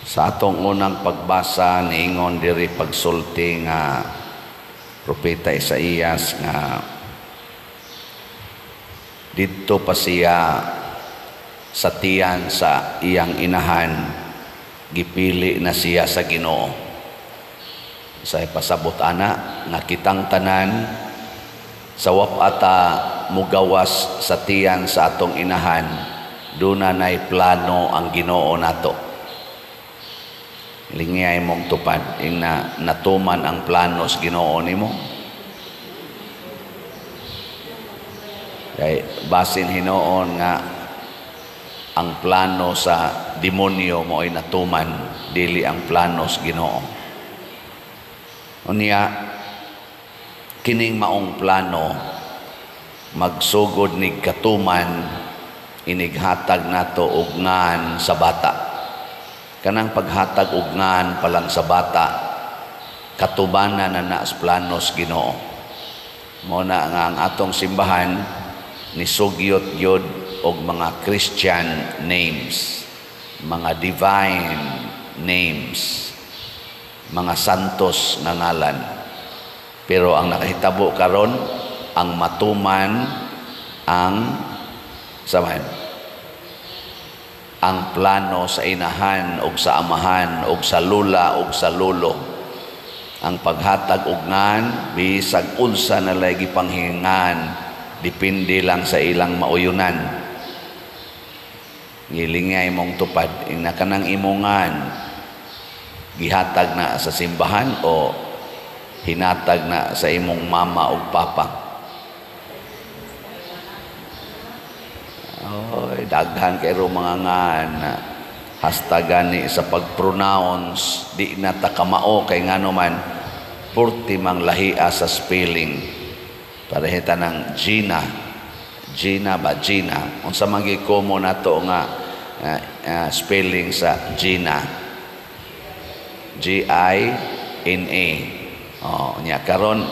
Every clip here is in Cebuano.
Sa atong unang pagbasa, niingon diri pagsulti nga Propeta Isaías nga didto pa siya sa tiyan sa iyang inahan, gipili na siya sa Ginoo. Sa pasabot ana nga kitang tanan, sa wapata mugawas sa tiyan sa atong inahan, duna nay plano ang Ginoo nato. Lingay mong tupad ing na natuman ang plano sa Ginoo nimo. Kay basin hinuon nga ang plano sa demonyo mo'y natuman, dili ang plano sa Ginoo. Unya kining maong plano magsugod nig katuman inighatag nato og ngan sa bata. Kanang paghatag og ngan pa lang sa bata, katubanan na na sa plano sa Ginoo. Mao na nga ang atong simbahan nisugyot gyud og mga Christian names, mga divine names, mga santos nga ngalan. Pero ang nakahitabo karon, ang matuman ang samahan ang plano sa inahan og sa amahan og sa lula og sa lolo. Ang paghatag og ngan, bisag unsa na lay gipanghingan, depende lang sa ilang mauyunan. Ngilingay mong tupad ing kanang imongan gihatag na sa simbahan o hinatag na sa imong mama ug papa. Oy, daghan kay ro mga ngan hasta gani sa pag-pronounce di na ta kamao kay ngano man purti mang lahia sa spelling. Parehita ng Gina. Gina ba Gina? Unsa man gikomo nato nga spelling sa Gina? G I N A. Oh, nya karon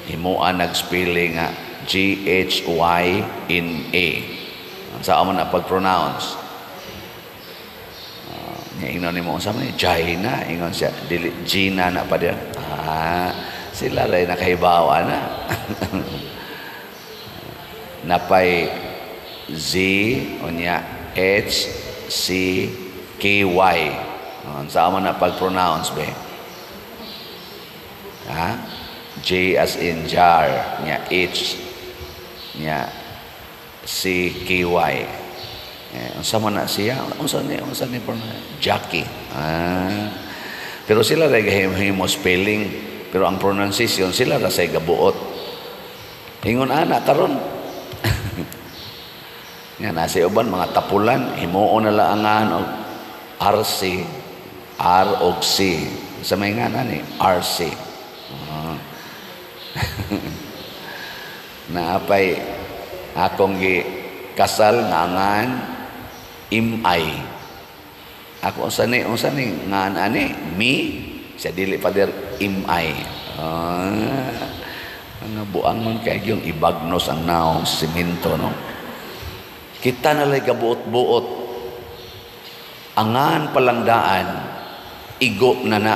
himuan nag-spelling nga G H Y N A. Sa amo na pag-pronounce. Nya ingnon nimo unsa man ni Gina, ingon siya dili Gina na pa dir. Ah, sila ray nakahibaw ana. Napay Z unya H C K Y. Unsa man na pag-pronounce be? Ha? J as in jar, nya H nya C K Y. Eh, unsa man na siya? Unsa ni pronounce? Jackie. Ah. Pero sila ray gahimo spelling, pero ang pronunciation sila ra say gabuot. Ingon ana karon. Nga nasa uban mga tapulan, himuon na lang ang og RC, R og C. Sa may nga ni RC. Naapay akong gi kasal nga ngan MI. Ako unsa ni ngan ani mi siya dili pader MI. Nga buang man kay yung ibagnos ang naong simento, no. Kita na lay gabuot-buot. Angan palangdaan igo na na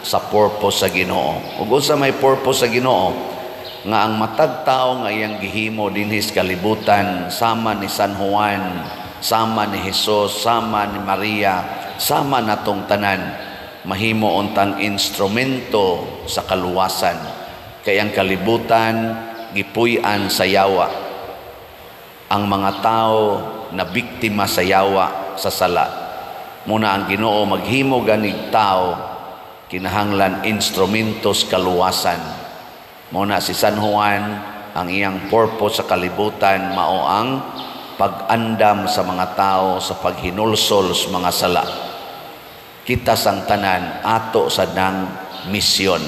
sa purpose sa Ginoo. Ug unsa may purpose sa Ginoo? Nga ang matag tawo nga iyang gihimo dinhi sa kalibutan, sama ni San Juan, sama ni Jesus, sama ni Maria, sama natong tanan, mahimo untang instrumento sa kaluwasan. Kay ang kalibutan gipuy-an sa yawa. Ang mga tao na biktima sa yawa sa sala. Muna ang Ginoo maghimo ganig tao kinahanglan instrumentos kaluwasan. Muna si San Juan ang iyang purpose sa kalibutan mao ang pag-andam sa mga tao sa paghinulsol sa mga sala. Kita sang tanan ato sa nang misyon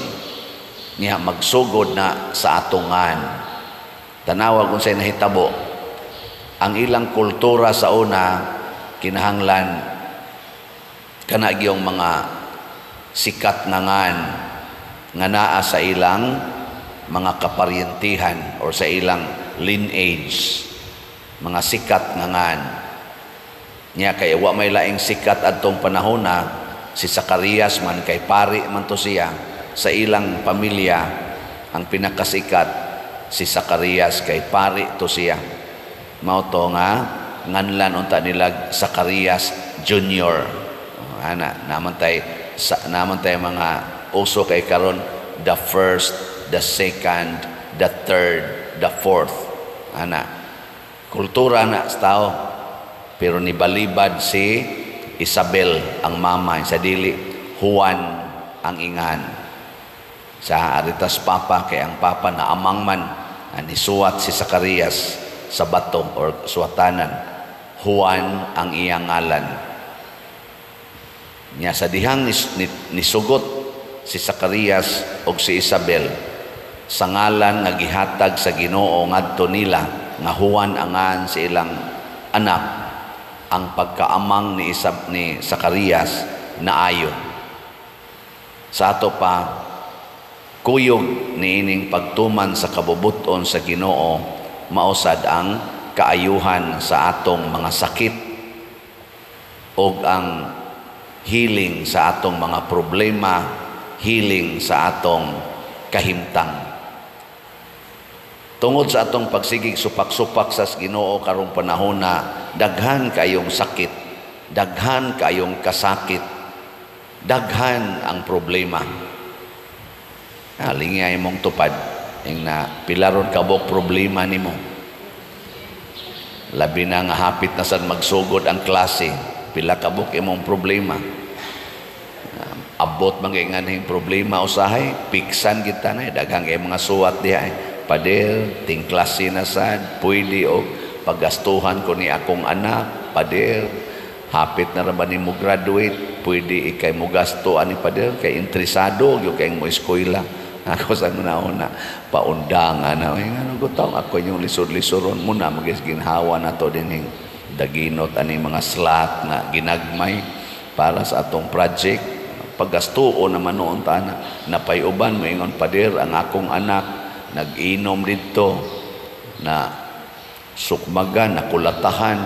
niya magsugod na sa atungan. Tanawa kung sa'y nahitabo. Ang ilang kultura sa una kinahanglan kana gyung mga sikat nga ngan nga naa sa ilang mga kaparyentihan or sa ilang lineage, mga sikat nga ngan. Nya kay wa may laing sikat adtong panahona, si Zacarias man kay pari man to siya sa ilang pamilya. Ang pinakasikat si Zacarias kay pari to siya. Mao to nga nganlan unta nila Zacarias Junior. Ana naman tay sa, naman tay mga uso kay karon, the first, the second, the third, the fourth. Ana kultura na sa tao, pero nibalibad si Isabel ang mama sa dili Juan ang ingan sa aritas papa, kay ang papa na amang man nisuwat si Zacarias sa bato or suwatanan, Juan ang iyang ngalan niya. Sa dihang nisugot si Zacarias og si Isabel sa ngalan nga gihatag sa Ginoo ngadto nila nga Juan ang ngalan sa ilang anak, ang pagkaamang ni Zacarias naayo. Sa ato pa, kuyog niining pagtuman sa kabubut-on sa Ginoo mausad ang kaayuhan sa atong mga sakit og ang healing sa atong mga problema, healing sa atong kahimtang. Tungod sa atong pagsigig supak-supak sa Ginoo karong panahon na daghan kayong sakit, daghan kayong kasakit, daghan ang problema. Lingay mong tupad ing na pilaron kabok problema nimo. Labi na nga hapit na sad magsugod ang klase, pila kabok imong problema. Abot man kay nganhing problema usahay, piksan kita na daghang kay mga suwat diha. "Pader, ting klase na sad, pwede og paggastuhan ko ni akong anak, pader. Hapit na ra ba ni mo graduate, pwede ikay mo gasto ani, pader, kay interesado gyud kay mo eskwela." Ako sa una paundang ana, ay ngano ko taong ako yung lisod-lisoron mo na magis ginhawa na to dinhing daginot ani mga slot nga ginagmay para sa atong project. Paggastuon naman noon tana napay uban moingon, "Pader, ang akong anak nag-inom didto, na sukmagan, nakulatahan,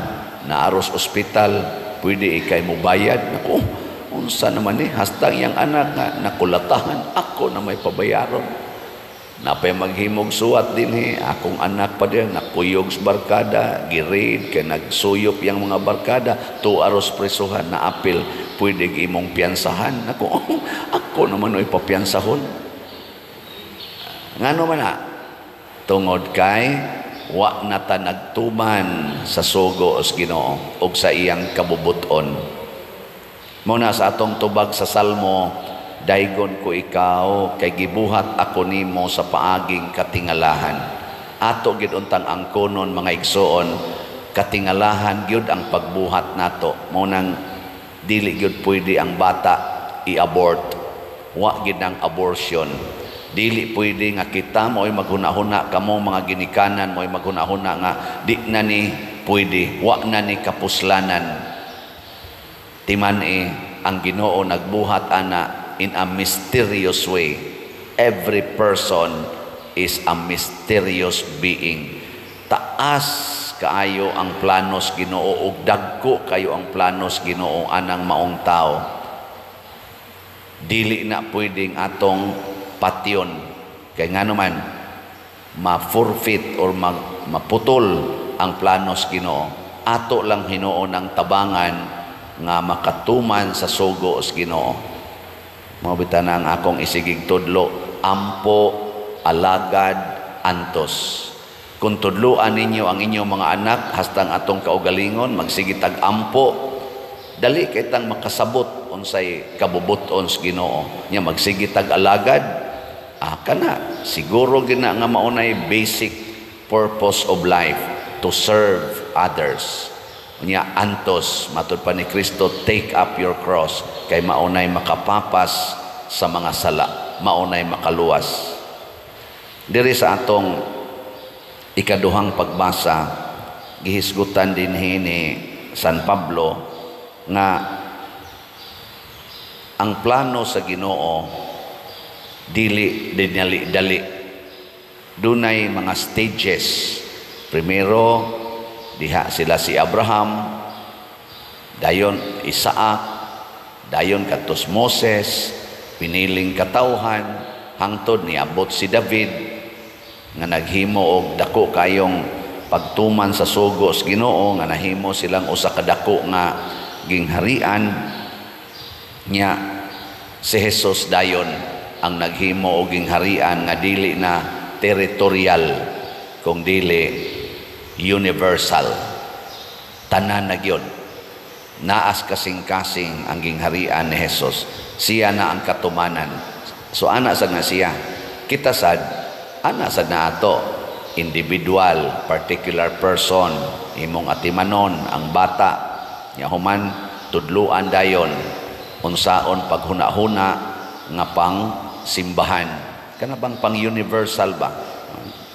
naaros ospital, pwede ikay mo bayad." Naku, unsa naman ni hastang iyang anak nga nakulatahan, ako na may pabayaron. Napay maghimog suwat dinhi, "Akong anak pa din nakuyog sa barkada, gi-raid kay nagsuyop yang mga barkada, tuaros presuhan, na apil, pwede imong piyansahan." Naku, ako naman oy papiyansahon. Ngano man na? Tungod kay wa na ta nagtuman sa sugo sa Ginoo ug sa iyang kabubuton. Mao na sa atong tubag sa Salmo, "Daygon ko ikaw kay gibuhat ako nimo sa paaging katingalahan." Ato gid untang angkonon, mga igsoon, katingalahan gyud ang pagbuhat nato. Mao nang dili gyud pwede ang bata i-abort. Wa gid ang abortion. Dili pwede nga kita mo'y maghuna-huna, kamo mga ginikanan mo'y maghuna-huna nga di na ni pwede, wa na ni kapuslanan. Timan-i, ang Ginoo nagbuhat ana in a mysterious way. Every person is a mysterious being. Taas kaayo ang planos Ginoo ug dagko kayo ang planos Ginoo anang maong tao. Dili na pwedeng atong patyon. Kay ngano man ma-forfeit or maputol ang planos Ginoo. Ato lang hinuon ang tabangan nga makatuman sa sugo sa Ginoo. Mao bitaw na ang akong isigig tudlo, ampo, alagad, antos. Kung tudloan ninyo ang inyong mga anak hastang atong kaugalingon magsige tag ampo, dali kay tang makasabot unsay kabubuton sa Ginoo. Nya magsige tag alagad, kana siguro gina nga maunay basic purpose of life, to serve others. Nya antos, matud pa ni Kristo, "Take up your cross," kay maunay makapapas sa mga sala, maunay makaluwas. Diri sa atong ikaduhang pagbasa, gihisgutan dinhi ni San Pablo nga ang plano sa Ginoo dili dinali-dali. Dunay mga stages. Primero diha sila si Abraham, dayon Isaac, Dayon kadtos Moses, piniling katawhan, hangtod niabot si David nga naghimo og dako kayong pagtuman sa sugo sa Ginoo, nga nahimo silang usa ka dako nga gingharian. Nya si Jesus dayon ang naghimo og gingharian nga dili na territorial kung dili universal, tanan na gyud, naas kasing-kasing ang gingharian ni Jesus. Siya na ang katumanan. So ana sad na siya. Kita sad, ana sad na ato, individual, particular person, imong atimanon ang bata nya, human tudluan dayon unsaon paghuna-huna nga pang simbahan, kana bang pang universal ba,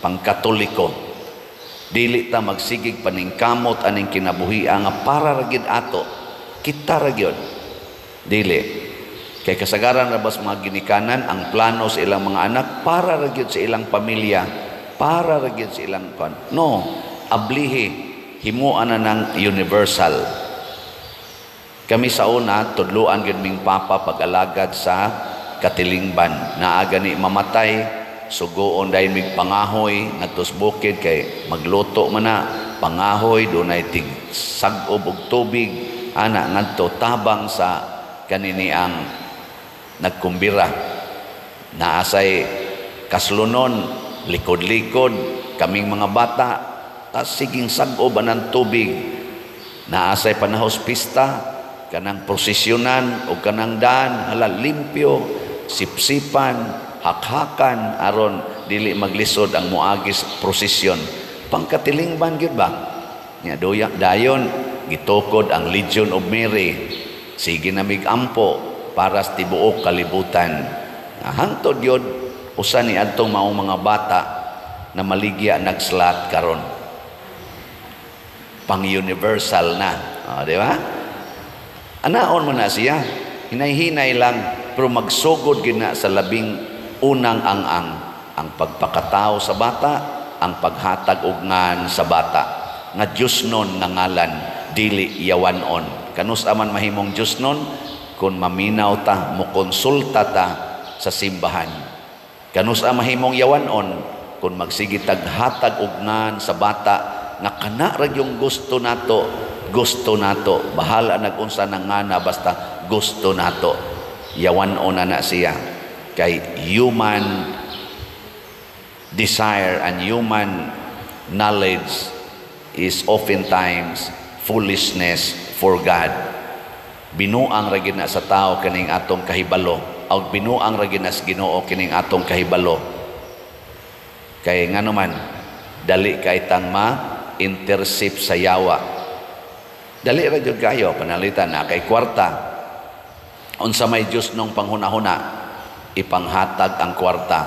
pang Katoliko. Dili ta magsigig paningkamot aning kinabuhia nga para ra gid ato, kita ra gyud. Dili kay kasagaran ra bas mga ginikanan, ang plano sa ilang mga anak para ra gyud sa ilang pamilya, para ra gyud sa ilang kon. No, ablihi himuan na ng universal. Kami sa una, tudluan gyud ming papa pag-alagad sa katilingban. Naa gani mamatay, sugoon dayon mig pangahoy ngadtos bukid kay magluto man na, pangahoy, dunay tig sag-ob og tubig ana ngadto tabang sa kanini ang nagkumbira. Naasay kaslunon, likod-likod kaming mga bata, tas siging sag-ob anang tubig. Naasay panahos pista, kanang prosesyonan o kanang daan, hala, limpyo, sipsipan, hakhakan aron dili maglisod ang muagis prosesyon. Pangkatilingban gyud ba nya. Doya dayon gitukod ang Legion of Mary, sige na mig ampo para sa tibuok kalibutan. Hangtod yun usa ni adtong maong mga bata na maligya nagslot karon, pang universal na. Oh, di ba? Anaon mo na siya, hinay-hinay lang, pero magsugod gid na sa labing unang ang-ang, ang pagpakatao sa bata, ang paghatag og ngan sa bata nga Diyosnon nga ngalan, dili yawanon. Kanus aman mahimong Diyosnon? Kung maminaw ta, mokonsulta ta sa simbahan. Kanus mahimong yawanon? Kung magsige tag hatag og ngan sa bata nga kana ra yung gusto nato, gusto nato, bahala nag-unsa nang ngana, basta gusto nato, yawanon na na siya. Kay human desire and human knowledge is oftentimes foolishness for God. Binuang ra gid na sa tao kining atong kahibalo, og binuang ra gid na sa Ginoo kining atong kahibalo. Kay ngano man, dali kay tang ma intercept sa yawa. Dali ra jud kayo. Panalitan na kay kwarta, unsa may Diyosnong panghunahuna? Ipanghatag ang kwarta.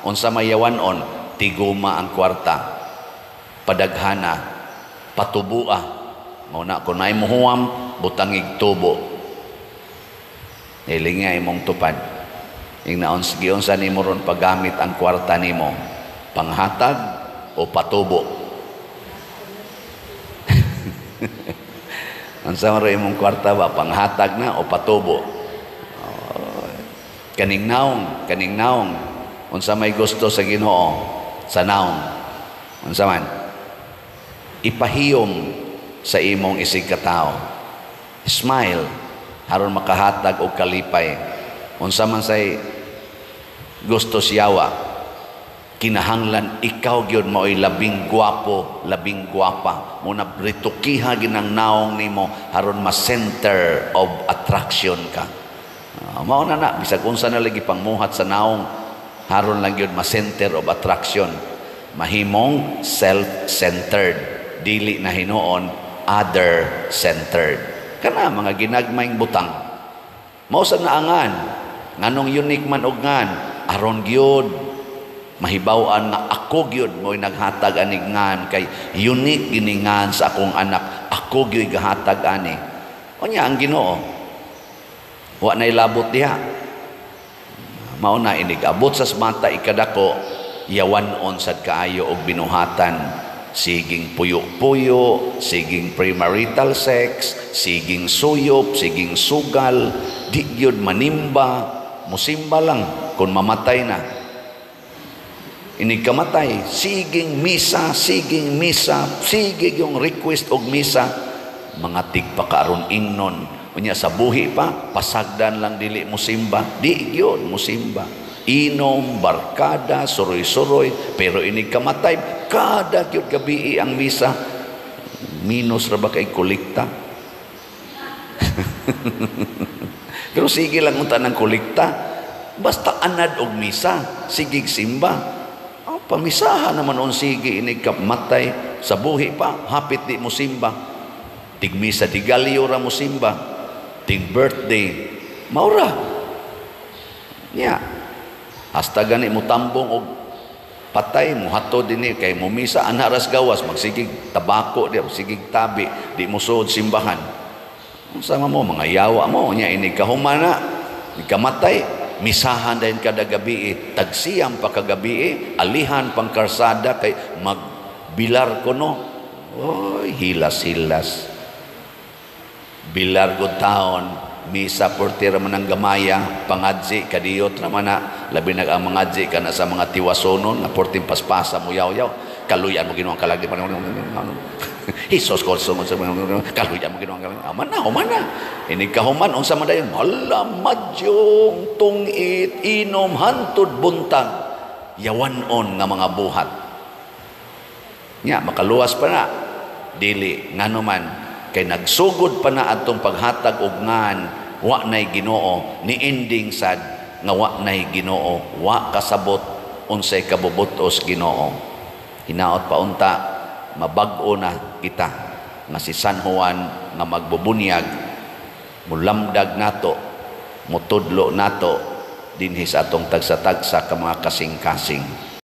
Unsa may yawanon? Tiguma ang kwarta, padaghana, patubua. Mao na kung naay muhuam, butangig tubo. Hilinga imong tupad. Ingnaon giunsa nimo ron paggamit ang kwarta nimo? Panghatag o patubo? Unsa man imong kwarta ba, panghatag na o patubo? Oh, kaning naong, kaning naong. Unsa may gusto sa Ginoo sa naong? Unsa man? Ipahiyom sa imong isig katao. Smile aron makahatag og kalipay. Unsa man say gusto siyawa? Kinahanglan ikaw gyud mao'y labing gwapo, labing gwapa. Muna ritukiha ginang naong nimo aron ma center of attraction ka. Mao na na bisag unsa na lagi pangmuhat sa naong, haron lang gyud ma center of attraction. Mahimong self-centered, dili na hinuon other-centered. Kana mga ginagmayng butang. Mao sa naangan, nganong unique man og ngan, aron gyud mahibaw-an nga ako gyud mo'y naghatag anig ngan, kay unique giningan sa akong anak, ako gyud gahatag ani. Unya ang Ginoo, wa nay labot diha. Mao na inig abot sa bata ikadako, yawan-on sad kaayo og binuhatan, siging puyo-puyo, siging premarital sex, siging suyop, siging sugal. Di gyud manimba, musimba lang kung mamatay na. Inig kamatay, siging misa, siging misa, sige yung request og misa, mga tigpakaaron ingnon. Unya sa buhi pa, pasagdan lang dili musimba, di gyud musimba. Inom, barkada, suroy-suroy, pero inig kamatay, kada gyud gabi ang misa. Minus ra ba kay kolekta? Pero sige lang unta ng kolekta. Basta anad og misa, sigig simba. Oh, pamisaha naman on sige inig kamatay sa buhi pa, hapit di mo simba. Tigmisa di galyo ra mo simba. Tig birthday, maura. Nya. Hasta gani mo tambong og patay mo hato dinhi kay mo misa ana ras gawas, magsigig tabako di, sigig tabi, di mo suod simbahan. Unsa man mo mga yawa mo nya inig kahumana, kamatay, misahan dayon kada gabi, tagsiyam pa kagabi, alihan pang karsada kay magbilar kuno. Oy, hilas-hilas. Bilar gud taon, misa portira man ang gamaya, pangadzi kadiyot ra man na, labi na ang mangadzi kana sa mga tiwasonon nga porting paspasa mo yaw-yaw, kaluyan mo Ginoo ang kalag di Hesus Kristo kaluyan mo Ginoo ang kalag. Aman na, human na. Inig kahuman unsa man dayon? Hala, madyong tungit inom hantud buntag, yawan-on nga mga buhat. Nya makaluwas pa na dili, ngano man kay nagsugod pa na atong paghatag og ngan wa nay Ginoo, ni ending sad nga wa nay Ginoo, wa kasabot unsay kabubutos Ginoo. Hinaot pa unta mabag-o na kita nga si San Juan nga magbubunyag, mulamdag nato, mutudlo nato dinhi sa atong tagsa-tagsa ka mga kasing-kasing.